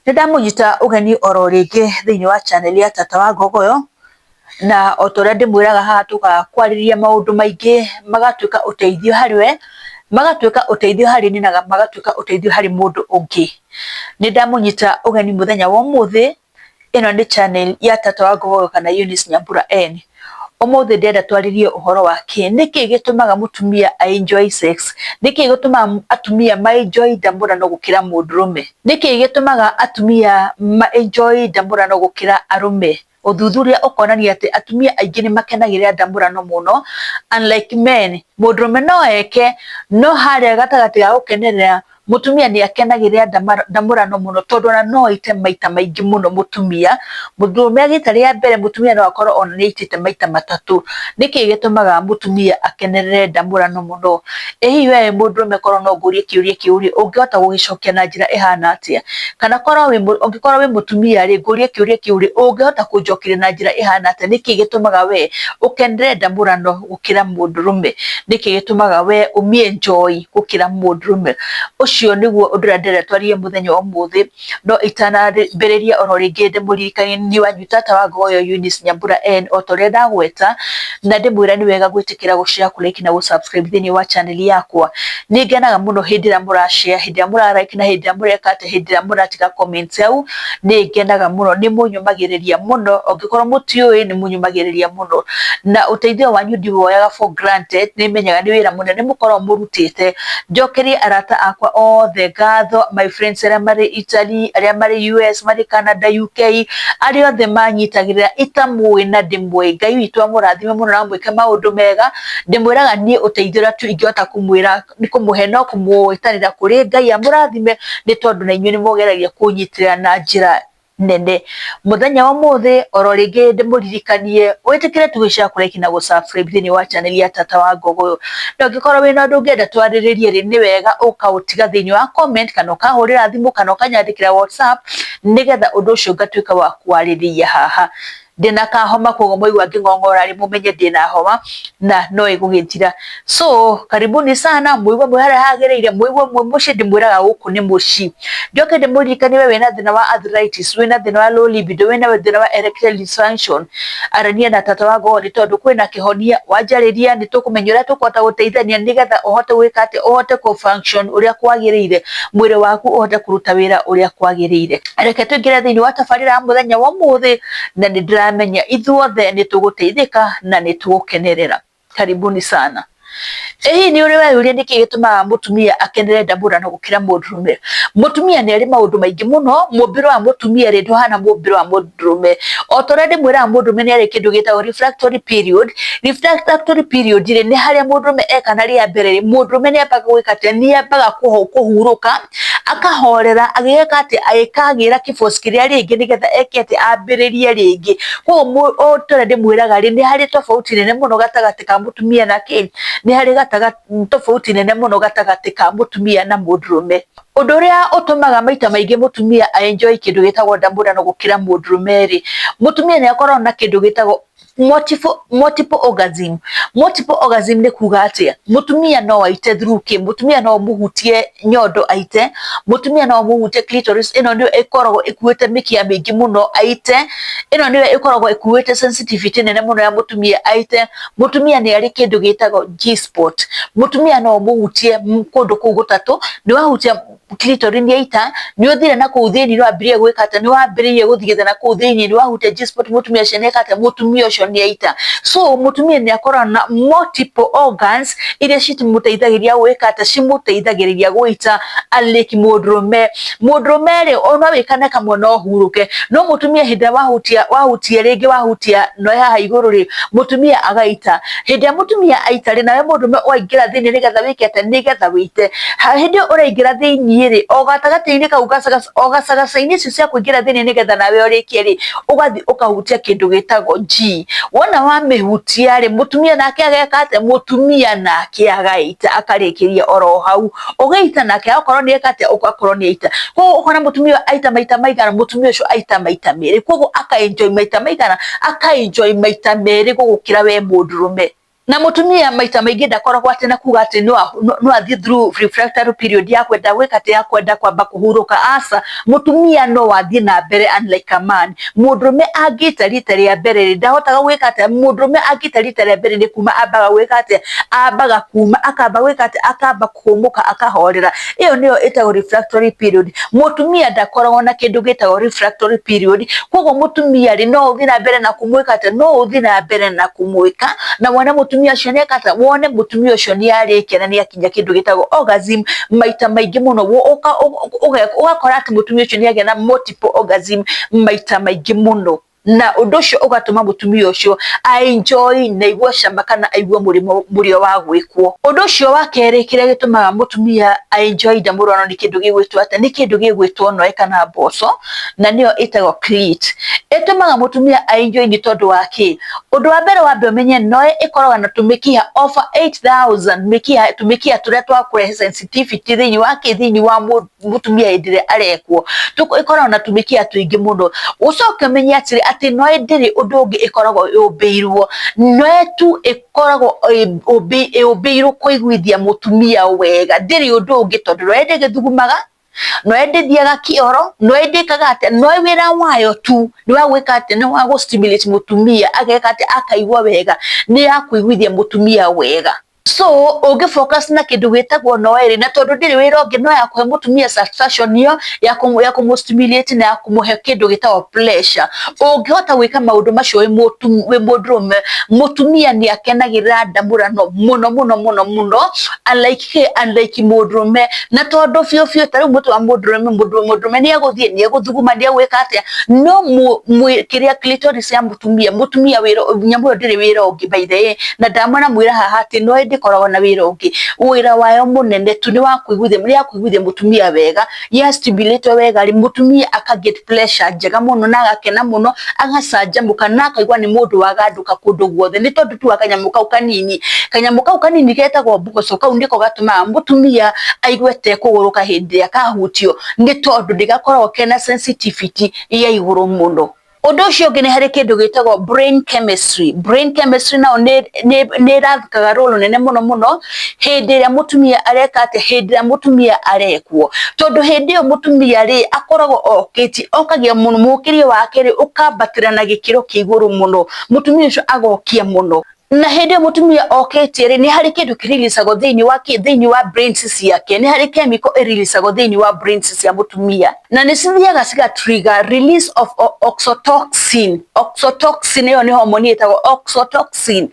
Nĩ ndamũnyita ũgeni oro rĩngĩ thĩinĩ wa channel ya Tata wa Ngogoyo, na o ta ũrĩa ndĩmwĩraga haha tũkaga kwarĩrĩria maũndũ maingĩ magatuĩka ũteithio harĩ we, magatuĩka ũteithio harĩ niĩ na magatuĩka ũteithio harĩ mũndũ ũngĩ. Nĩ ndamũnyita ũgeni mũthenya wa ũmũthĩ. Ĩno nĩ channel ya Tata wa Ngogoyo kana Eunice Nyambura N. Ũmũthĩ ndĩrenda twarĩrie ũhoro wa kĩ, nĩkĩ gĩtũmaga mũtumia a enjoy sex? Nĩkĩ gĩtũmaga atumia ma enjoy ndamũrano gũkĩra mũndũrũme? Nĩkĩ gĩtũmaga atumia ma enjoy ndamũrano gũkĩra arũme? Ũthuthuria ũkonania atĩ atumia aingĩ nĩ makenagĩrĩra ndamũrano mũno unlike men. Mũndũrũme no eke no harĩa gatagatĩ ga gũkenerera. Mũtumia nĩ akenagĩrĩra ndamũrano mũno tondũ ona no aite maita maingĩ mũno mũtumia. Mũndũrũme agĩita rĩa mbere mũtumia no akorwo ona nĩ aitĩte maita matatũ. Nĩkĩ gĩtũmaga mũtumia akenerere ndamũrano mũno? Ĩ hihi we wĩ mũndũrũme korwo no ngũrie kĩũria kĩu rĩ, ũngĩhota gũgĩcokia na njĩra ĩhana atĩa? Kana korwo wĩ ũngĩkorwo wĩ mũtumia rĩ, ngũrie kĩũria kĩu rĩ, ũngĩhota kũnjokeria na njĩra ĩhana atĩa? Nĩkĩ gĩtũmaga we ũkenerere ndamũrano gũkĩra mũndũrũme? Nĩkĩ gĩtũmaga we ũmĩ enjoy gũkĩra mũndũrũme? Ũcio nĩguo ũndũ ũrĩa ndĩrenda twarie mũthenya wa ũmũthĩ, no itanambĩrĩria oro rĩngĩ ndĩmũririkanie nĩ wanyu tata wa Ngogoyo Eunice Nyambura N o ta ũrĩa ndagweta, na ndĩmwĩra nĩ wega gwĩtĩkĩra gũ share, kũ like na gũ subscribe thĩinĩ wa channel yakwa. Nĩ ngenaga mũno hĩndĩ ĩrĩa mũra share, hĩndĩ ĩrĩa mũra like na hĩndĩ ĩrĩa mũreka atĩa, hĩndĩ ĩrĩa mũratiga comments hau, nĩ ngenaga mũno, nĩ mũnyũmagĩrĩria mũno, angĩkorwo mũtiũĩ nĩ mũnyũmagĩrĩria mũno, na ũteithio wanyu ndiwoyaga for granted, nĩ menyaga nĩ wĩra mũnene mũkoragwo mũrutĩte. Njokerie arata akwa othe ngatho, my friends arĩa marĩ Italy, arĩa marĩ US, marĩ Canada, UK, arĩa othe manyitagĩrĩra itamũĩ na ndĩmũĩ. Ngai witũ amũrathime mũno na amwĩke maũndũ mega. Ndĩmwĩraga niĩ ũteithio ũrĩa tu ingĩhota kũmwĩra kũmũhe no kũmwĩtanĩra kũrĩ Ngai amũrathime, nĩ tondũ na inyuĩ nĩ mũgeragia kũnyitĩrĩra na njĩra nene. Mũthenya wa ũmũthĩ oro rĩngĩ ndĩmũririkanie wĩtĩkĩre tu gũ-share, kũ-like na gũ-subscribe thĩinĩ wa channel ya Tata wa Ngogoyo. Na ũngĩkorwo wĩna ũndũ ũngĩenda twarĩrĩrie rĩ, nĩ wega ũkaũtiga thĩinĩ wa comment kana ũkahũrĩra thimũ kana ũkanyandĩkĩra WhatsApp nĩgetha ũndũ ũcio ngatuĩka wa kwarĩrĩria haha. Ndĩna kahoma koguo mwaigua ngĩng'ong'ora rĩ, mũmenye ndĩna homa na no ĩgũgĩthira. So karibuni sana, mũigue mwĩ harĩa hagĩrĩire, mũigue mwĩ mũciĩ, ndĩmwĩraga gũkũ nĩ mũciĩ. Njoke ndĩmũririkanie we wĩna thĩna wa arthritis, wĩna thĩna wa low libido, wĩna thĩna wa erectile dysfunction, arania na tata wa Ngogoyo nĩ tondũ kwĩna kĩhonia, wanjarĩria nĩ tũkũmenya ũrĩa tũkũhota gũteithania nĩgetha ũhote gwĩka atĩa, ũhote kũ function ũrĩa kwagĩrĩire, mwĩrĩ waku ũhote kũruta wĩra ũrĩa kwagĩrĩire. Reke tũingĩre thĩinĩ wa tabarĩra ya mũthenya wa ũmũthĩ, na nĩ ndĩramenya ithuothe nĩ tũgũteithĩka na nĩ tũgũkenerera. Karibuni sana. Ĩ hihi nĩ ũrĩ weyũria nĩkĩ gĩtũmaga mũtumia akenere ndamũrano gũkĩra mũndũrũme? Mũtumia nĩ arĩ maũndũ maingĩ mũno, mũmbĩre wa mũtumia rĩ ndũhana mũmbĩre wa mũndũrũme. O ta ũrĩa ndĩmwĩraga mũndũrũme nĩ arĩ kĩndũ gĩtagwo refractory period, refractory period rĩ nĩ harĩa mũndũrũme eka na rĩa mbere rĩ, mũndũrũme nĩ ambaga gwĩka atĩa, nĩ ambaga kũhurũka, akahorera agĩgeka atĩa, agĩkagĩra kĩboci kĩrĩa rĩngĩ nĩgetha eke atĩa, ambĩrĩrie rĩngĩ. Koguo o ta ũrĩa ndĩmwĩraga rĩ, nĩ harĩ tofauti nene mũno gatagatĩ ka mũtumia na kĩ, nĩ harĩ tofauti nene mũno gatagatĩ ka mũtumia na mũndũrũme. Ũndũ ũrĩa ũtũmaga maita maingĩ mũtumia a enjoy kĩndũ gĩtagwo ndamũrano gũkĩra mũndũrũme rĩ, mũtumia nĩ akoragwo na kĩndũ gĩtagwo multiple orgasm. Multiple orgasm nĩ kuga atĩa? Mũtumia no aite through kĩ? Mũtumia no ũmũhutie nyondo aite, mũtumia no ũmũhutie clitoris, ĩno nĩyo ĩkoragwo ĩkuĩte mĩkiha mĩingĩ mũno aite, ĩno nĩyo ĩkoragwo ĩkuĩte sensitivity nene mũno ya mũtumia aite. Mũtumia nĩ arĩ kĩndũ gĩtagwo G-spot. Mũtumia no ũmũhutie kũndũ kũu gũtatũ, nĩ wahutia clitoris nĩ aita, nĩ ũthire na kũu thĩinĩ nĩ wambĩrĩria gwĩka atĩa, nĩ wambĩrĩirie gũthigitha na kũu thĩinĩ, nĩ wahutia G-spot mũtumia ũcio nĩ eka atĩa, mũtumia ũcio nĩ aita. So mũtumia nĩ akoragwo na multiple organs iria cimũteithagĩrĩria gwĩka atĩa, cimũteithagĩrĩria gũita unlike mũndũrũme. Mũndũrũme rĩ, no wĩkane kamwe no ũhurũke, no mũtumia hĩndĩ ĩrĩa wahutia wahutia rĩngĩ wahutia no haha igũrũ rĩ, mũtumia agaita. Hĩndĩ ĩrĩa mũtumia aita rĩ, nawe mũndũrũme ũkaingĩra thĩinĩ nĩgetha wĩke atĩa, nĩgetha wĩite. Hĩndĩ ĩyo ũraingĩra thĩinĩ rĩ, o gatagatĩ-inĩ kau o gacagaca-inĩ icio cia kũingĩra thĩinĩ nĩgetha nawe ũrĩkie rĩ, ũgathiĩ ũkahutia kĩndũ gĩtagwo G. Wona wamĩhutia rĩ, mũtumia nake ageka atĩa, mũtumia nake agaita akarĩkĩria oro hau. Ũgĩita nake akorwo nĩ eka atĩa, ũgakorwo nĩ aita. Koguo ũkona mũtumia ũyũ aita maita maigana, mũtumia ũcio aita maita merĩ. Koguo aka enjoy maita maigana, aka enjoy maita merĩ gũgũkĩra we mũndũrũme. Na mutumia maita maingi ndakoragwo ati na kuga ati no athie through refractory period ya kwenda gwika ati ya kwenda kwamba kuhuruka. Aca, mutumia no athie na mbere, unlike a man. Mundurume angita rita ria mbere ri ndahotaga gwika atia. Mundurume angita rita ria mbere ni kuma ambaga gwika atia, ambaga kuma akamba gwika atia, akamba kumuka akahorera. Iyo niyo itagwo refractory period. Mutumia ndakoragwo na kindu gitagwo refractory period. Koguo mutumia ri no uthie na mbere na kumwika atia, no uthie na mbere na kumwika na wone mutumia ucio ni eka atia, wone mutumia ucio ni arikia na ni akinya kindu gitagwo orgasm maita maingi muno. Ugakora ati mutumia ucio ni agia na multiple orgasm maita maingi muno, na undu ucio ugatuma mutumia ucio enjoy na aigue cama kana aigue murio wa gwikwo. Undu ucio wa keri kiria gitumaga mutumia enjoy ndamurano ni kindu gigwitwo atia, ni kindu gigwitwo noe kana mboco, na niyo itagwo clit. Itumaga mutumia enjoy ni tondu wa ki? Undu wa mbere wambe umenye noe ikoragwo na tumikiha over 8000 mikiha, tumikiha turia twa kurehe sensitivity thiini wa ki, thiini wa mutumia hindi iria arekwo. Ikoragwo na tumikiha tuingi muno. Ucoke umenye atiri ati noe ndiri undu ungi ikoragwo yumbiirwo, noe tu ikoragwo yumbiirwo kuiguithia mutumia wega, ndiri undu ungi, tondu noe ndĩgĩthugumaga, noe ndĩthiaga kioro, noe ndĩkaga atia, noe wĩra wayo tu nĩ wa gwĩka atĩa, nĩ wa gũ stimulate mutumia ageka atĩa, akaigua wega, nĩ ya kũiguithia mutumia wega. So ũngĩ focus na kindu gĩtagwo noe rĩ, na tondu ndĩrĩ wĩra ũngĩ no ya kũhe mũtumia satisfaction ĩyo ya kũmũ stimulate na ya kũmũhe kĩndũ gĩtagwo pleasure. Ũngĩhota gwĩka maũndũ macio wĩ mũndũrũme, mũtumia nĩ akenagĩrĩra ndamũrano mũno mũno mũno mũno, unlike mũndũrũme. Na tondu biũ biũ ta rĩu mũtwe wa mũndũrũme, mũndũrũme nĩ egũthiĩ, nĩ egũthuguma, nĩ egwĩka atĩa, no kĩrĩa clitoris ya mũtumia, mũtumia wĩra nyamũ ĩyo ndĩrĩ wĩra ũngĩ by the way. Na ndamana mwĩra haha atĩ no ĩndĩkoragwo na wĩra ũngĩ, wĩra wayo mũnene tu nĩ wa kũiguithia, nĩ ya kũiguithia mũtumia wega. Ya stimulate wega rĩ, mũtumia aka get pleasure njega mũno na agakena mũno, agacanjamũka na akaigua nĩ mũndũ wagandũka kũndũ guothe, nĩ tondũ tu wa kanyamũ kau kanini. Kanyamũ kau kanini getagwo mboco, kau nĩko gatũmaga mũtumia aigue ta ekũgũrũka hĩndĩ ĩrĩa kahutio, nĩ tondũ ndĩgakoragwo kena sensitivity ya igũrũ mũno. Ũndũ ũcio ũngĩ nĩ harĩ kĩndũ gĩtagwo brain chemistry. Brain chemistry nao nĩ ĩrathakaga role nene mũno mũno hĩndĩ ĩrĩa mũtumia areka atĩa, hĩndĩ ĩrĩa mũtumia arekwo, tondũ hĩndĩ ĩyo mũtumia rĩ akoragwo okĩtie, okagia mũno, mũkĩrio wake rĩ ũkambatĩra na gĩkĩro kĩa igũrũ mũno, mũtumia ũcio agokia mũno. Na hĩndĩ ĩyo mũtumia okĩtie rĩ, nĩ harĩ kĩndũ kĩrilicagwo thĩinĩ wa kĩ, thĩinĩ wa brains ciake, nĩ harĩ chemical ĩrilicagwo thĩinĩ wa brains cia mũtumia, na nĩ cithiaga ciga trigger release of oxytocin. Oxytocin ĩyo nĩ hormone ĩtagwo oxytocin,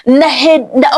na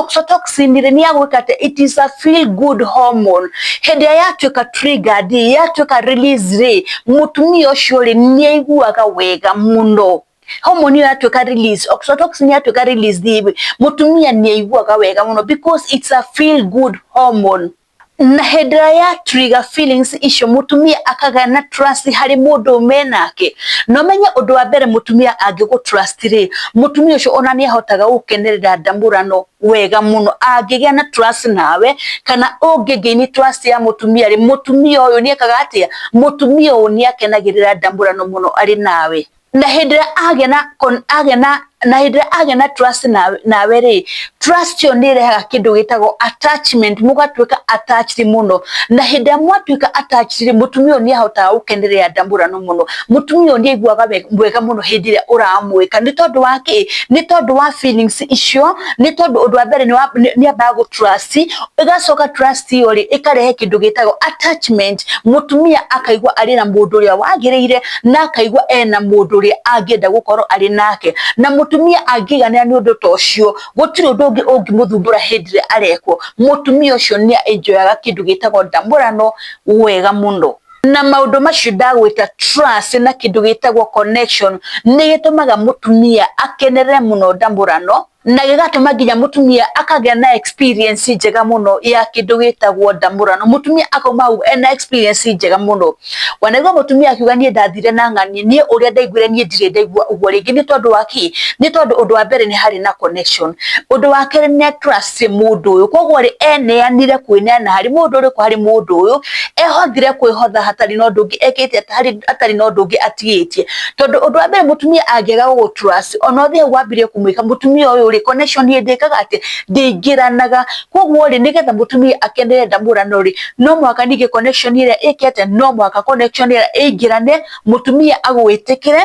oxytocin rĩ nĩ ya gwĩka atĩ it is a feel good hormone. Hĩndĩ ĩrĩa yatuĩka triggered, yatuĩka release rĩ, mũtumia ũcio rĩ nĩ aiguaga wega mũno. Hormone ĩyo yatuĩka release, oxytocin yatuĩka release rĩ, mũtumia nĩ aiguaga wega mũno because it's a feel good hormone. Na hĩndĩ ĩrĩa ya trigger feelings icio, mũtumia akagĩa na trust harĩ mũndũ menake. Na ũmenye ũndũ wa mbere, mũtumia angĩgũ trust rĩ, mũtumia ũcio ona nĩ ahotaga gũkenerera ndamũrano wega mũno. Angĩgĩa na trust nawe, kana ũngĩ gain trust ya mũtumia rĩ, mũtumia ũyũ nĩ ekaga atĩa, mũtumia ũyũ nĩ akenagĩrĩra ndamũrano mũno arĩ nawe. Na hĩndĩ ĩrĩa agĩa na trust nawe rĩ, trust ĩyo nĩ ĩrehaga kĩndũ gĩtagwo attachment, mũgatuĩka attached mũno. Na hĩndĩ ĩrĩa mwatuĩka attached rĩ, mũtumia ũyũ nĩ ahotaga gũkenerera ndamũrano mũno, mũtumia ũyũ nĩ aiguaga wega mũno hĩndĩ ĩrĩa ũramwĩka. Nĩ tondũ wa kĩ? Nĩ tondũ wa feelings icio, nĩ tondũ ũndũ wa mbere nĩ ambaga gũ trust, ĩgacoka trust ĩyo rĩ ĩkarehe kĩndũ gĩtagwo attachment, mũtumia akaigua arĩ na mũndũ ũrĩa wagĩrĩire, na akaigua ena mũndũ ũrĩa angĩenda gũkorwo arĩ nake. Na mũtumia angĩiganĩra nĩ ũndũ ta ũcio, gũtirĩ ũndũ ũngĩ ũngĩmũthumbũra hĩndĩ ĩrĩa arekwo. Mũtumia ũcio nĩ enjoyaga kĩndũ gĩtagwo ndamũrano wega mũno. Na maũndũ macio ndagwĩta trust na kĩndũ gĩtagwo connection nĩ gĩtũmaga mũtumia akenerere mũno ndamũrano, na gĩgatũma nginya mũtumia akagĩa na experience njega mũno ya kĩndũ gĩtagwo ndamũrano. Mũtumia akauma hau ena experience njega mũno. Wanaigua mũtumia akiuga niĩ ndathire na ng'ani, niĩ ũrĩa ndaiguire niĩ ndirĩ ndaigua ũguo rĩngĩ. Nĩ tondũ wa kĩ? Nĩ tondũ ũndũ wa mbere nĩ harĩ na connection, ũndũ wa kerĩ nĩ trust mũndũ ũyũ, koguo rĩ eneanire kwĩneana harĩ mũndũ ũrĩkũ, harĩ mũndũ ũyũ, ehothire kwĩhotha hatarĩ na ũndũ ũngĩ ekĩte, hatarĩ na ũndũ ũngĩ atigĩtie. Tondũ ũndũ wa mbere mũtumia angĩaga gũgũ trust, ona ũthiĩ hau wambirie kũmwĩka, mũtumia ũyũ rĩ, connection ĩyo ndĩkaga atĩ ndĩingĩranaga. Koguo rĩ, nĩgetha mũtumia akenere ndamũrano rĩ, no mũhaka ningĩ connection ĩrĩa ĩke atĩa, no mũhaka connection ĩrĩa ĩingĩrane, mũtumia agwĩtĩkĩre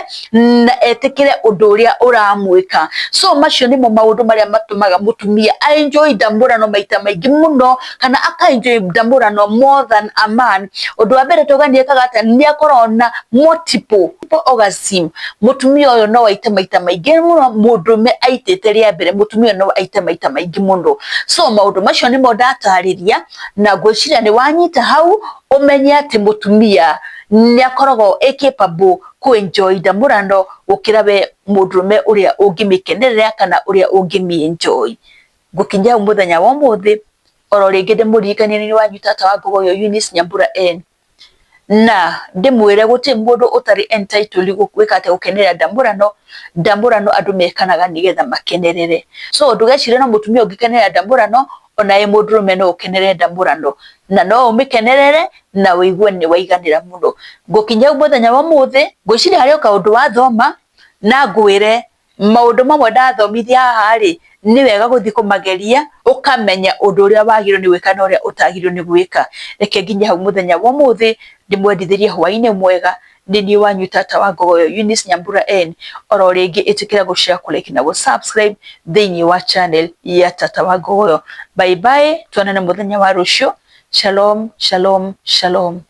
na etĩkĩre ũndũ ũrĩa ũramwĩka. So macio nĩmo maũndũ marĩa matũmaga mũtumia a enjoy ndamũrano maita maingĩ mũno, kana aka enjoy ndamũrano more than a man. Ũndũ wa mbere tauga nĩ ekaga atĩa, nĩ akoragwo na multiple orgasm. Mũtumia ũyũ no aite maita maingĩ mũno, mũndũrũme aitĩte rĩa mbere, mũtumia ũyũ no aite maita maingĩ mũno. So maũndũ macio nĩmo ndatarĩria, na ngwĩciria nĩ wanyita hau, ũmenye atĩ mũtumia nĩ akoragwo e capable kũ enjoy ndamũrano gũkĩra we mũndũrũme ũrĩa ũngĩmĩkenerera kana ũrĩa ũngĩmĩ enjoy. Ngũkinyia hau mũthenya wa ũmũthĩ, oro rĩngĩ ndĩmũririkanie nĩ wanyu tata wa Ngogoyo Eunice Nyambura N. Na ndĩmwĩre gũtirĩ mũndũ ũtarĩ entitled gwĩka atĩ gũkenerera ndamũrano, ndamũrano andũ mekanaga nĩgetha makenerere. So ndũgecirie no mũtumia ũngĩkenerera ndamũrano, ona wĩ mũndũrũme no ũkenerere ndamũrano, na no ũmĩkenerere na ũigue nĩ waiganĩra mũno. Ngũkinyia hau mũthenya wa ũmũthĩ, ngwĩciria harĩ o kaũndũ wathoma, na ngwĩre maũndũ mamwe ndathomithia haha rĩ, nĩ wega gũthiĩ kũmageria, ũkamenya ũndũ ũrĩa wagĩrĩirwo nĩ gwĩka na ũrĩa ũtagĩrĩirwo nĩ gwĩka. Reke nginye hau mũthenya wa ũmũthĩ, ndĩmwendithĩrie hwaĩ-inĩ mwega, nĩ niĩ wanyu tata wa Ngogoyo Eunice Nyambura N. Oro rĩngĩ ĩtĩkĩra gũ share, kũ like na gũ subscribe thĩinĩ wa channel ya tata wa Ngogoyo. Bye bye, tuonane mũthenya wa rũciũ. Shalom, shalom, shalom.